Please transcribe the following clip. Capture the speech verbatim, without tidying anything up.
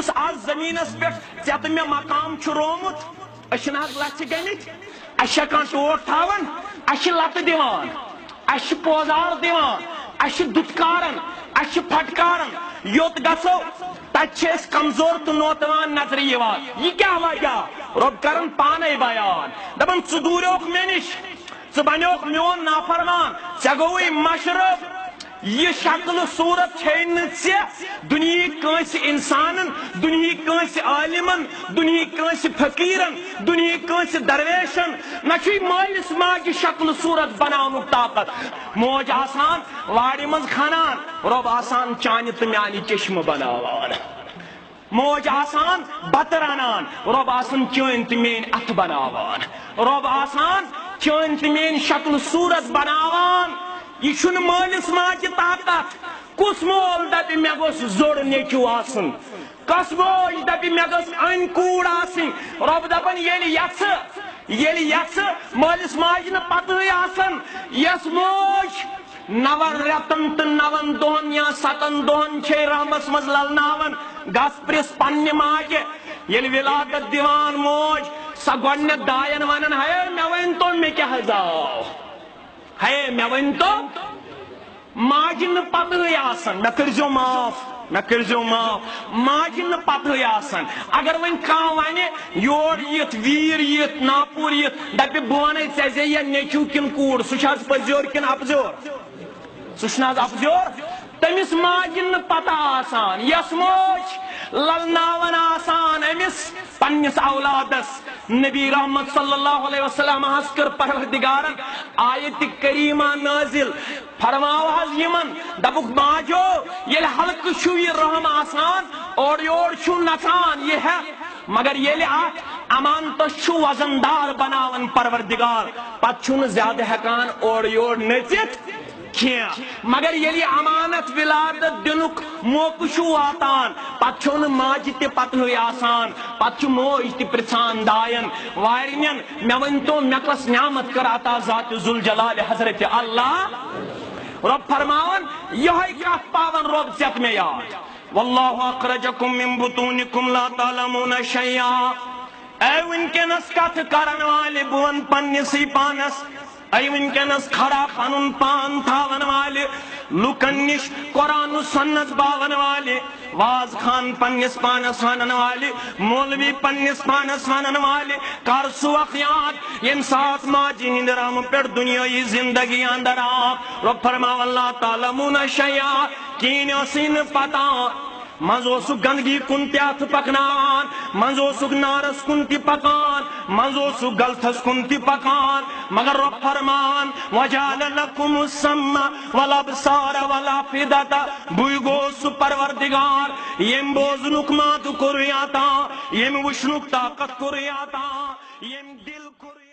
یُس از زمینس پٮ۪ٹھ ژےٚ تہٕ مےٚ مقام چھُ روومُت، أسۍ چھِنہٕ از لژھِ گٔمٕتۍ۔ اَسہِ چھا کانٛہہ ٹوٹھ تھاوان؟ اَسہِ چھِ لتہٕ دِوان، اَسہِ چھِ پوزار دِوان، اَسہِ چھِ دُتکاران، اَسہِ چھِ پھٹکاران۔ یوٚت گژھو، تتہِ چھِ أسۍ کمزور تہٕ نوتوان نظرِ یِوان۔ یہِ کیٛاہ وجہ؟ رۄب کران پانے بیان، دپان، ژٕ دوٗریوکھ مےٚ نِش، ژٕ بنیوکھ میون نافرمان، ژےٚ گوٚوُے مشرب۔ یہِ شکل صورت چھے نہٕ ژےٚ دُنیہٕکۍ کٲنٛسہِ انسانن، دُنیہٕکۍ کٲنٛسہِ عالمن، دُنیہٕکۍ کٲنٛسہِ فقیرن، دُنیہٕکۍ کٲنٛسہِ درویشن۔ نہ چھُے مٲلِس ماجہِ شکل صورت بناونُک طاقت۔ موج آسان وارِ منٛز کھنان، رۄب آسان چانہِ تہٕ میانہِ چشمہٕ بناوان۔ موج آسان بتہٕ رنان، رۄب آسان چٲنۍ تہٕ میٲنۍ اتھٕ بناوان۔ رۄب آسان چٲنۍ تہٕ میٲنۍ شکل صورت بناوان۔ یہِ چھُنہٕ مٲلِس ماجہِ طاقت۔ کُس مول دپہِ، مےٚ گوٚژھ زوٚڑ نیٚچو آسُن؟ کۄس موج دپہِ، مےٚ گٔژھ أنۍ کوٗر آسٕنۍ؟ رۄب دپان، ییٚلہِ یژھٕ، ییٚلہِ یژھٕ۔ مٲلِس ماجہِ نہٕ پتہٕے آسان، یۄس موج نون رٮ۪تن تہٕ نون دۄہن یا ستن دۄہن چھے رحمس منٛز للناوان، گژھ پرٛژھ پننہِ ماجہِ۔ ییٚلہِ ولادت دِوان موج، سۄ گۄڈنٮ۪تھ داین ونان، ہے مےٚ ؤنۍ تو، مےٚ کیٛاہ حظ آو؟ ہے مےٚ ؤنۍ تو، ماجہِ نہٕ پتہٕے آسان، مےٚ کٔرۍزیو معاف، مےٚ کٔرۍزیو معاف، ماجہِ نہٕ پتہٕے آسان۔ اگر وۄنۍ کانٛہہ ونہِ، یور یِتھ، ویٖر یِتھ، ناپوٗر یِتھ، دپہِ، بہٕ ونے ژےٚ زِ یا نیٚچو کِنہٕ کوٗر، سُہ چھُ حظ پٔزیور کِنہٕ اپزیور؟ سُہ چھُنہٕ حظ اپزیور؟ تٔمِس ماجہِ نہٕ پتہ آسان، یۄس موج للناوان آسان أمِس پننِس اولادس۔ نبی رحمت صلی اللہ علیہ وسلم ہس کٔر پروردگارن آیت کریمہ نٲزِل، فرماو حظ یِمن، دپُکھ، ماجو، ییٚلہِ ہلکہٕ چھُ یہِ رحم آسان، اورٕ یور چھُ نژان یہِ ہٮ۪تھ، مگر ییٚلہِ اتھ امانتس چھُ وزن دار بناوان پروردگار، پتہٕ چھُنہٕ زیادٕ ہٮ۪کان اورٕ یور نٔژِتھ کینٛہہ۔ مگر ییٚلہِ یہِ امانت ولادت دِنُک موقعہٕ چھُ واتان، پتہٕ چھُنہٕ ماجہِ تہِ پتہٕے آسان، پتہٕ چھُ موج تہِ پرژھان داین، وارِنٮ۪ن، مےٚ ؤنۍ تو، مےٚ کۄس نعمت کٔر عطا ذات ذوالجلال حضرت اللہ؟ رۄب فرماوان، یِہوٚے کتھ پاون رۄب ژےٚ تہٕ مےٚ یاد۔ واللہ اخرجکم من بطونکم لا تعلمون شیئا۔ اے وٕنکیٚنس کتھ کرن والہِ، بہٕ ونہٕ پننسٕے پانس۔ اے وٕنکیٚنس کھڑا پنُن پان تھاون والہِ، لُکن نِش قرآن و سنت باون والہِ، واز خان پننس پانس ونن والہِ، مولوی پننس پانس ونن والہِ، کر سُہ وقت یاد، ییٚمہِ ساتہٕ ماجہِ ہٕنٛدِ رحمہٕ پٮ۪ٹھ دُنیٲیی زندگی اندر آو۔ رۄب فرماو، اللہ تعالیٰ مون شیا، کِہیٖنۍ ٲسٕے نہٕ پتہ۔ منٛزٕ اوسُکھ گندگی کُن تہِ اتھٕ پکناوان، منٛزٕ اوسُکھ نارس کُن تہِ پکان، منٛزٕ اوسُکھ غلطس کُن تہِ پکان، مگر رۄب فرمان، وجعل لکم السمع والابصار والافئدۃ، بٕے گوس سُہ پروردگار، ییٚمۍ بوزنُک مادٕ کوٚرُے عطا، ییٚمۍ وٕچھنُک طاقت کوٚرُے عطا، ییٚمۍ دل کوٚرُے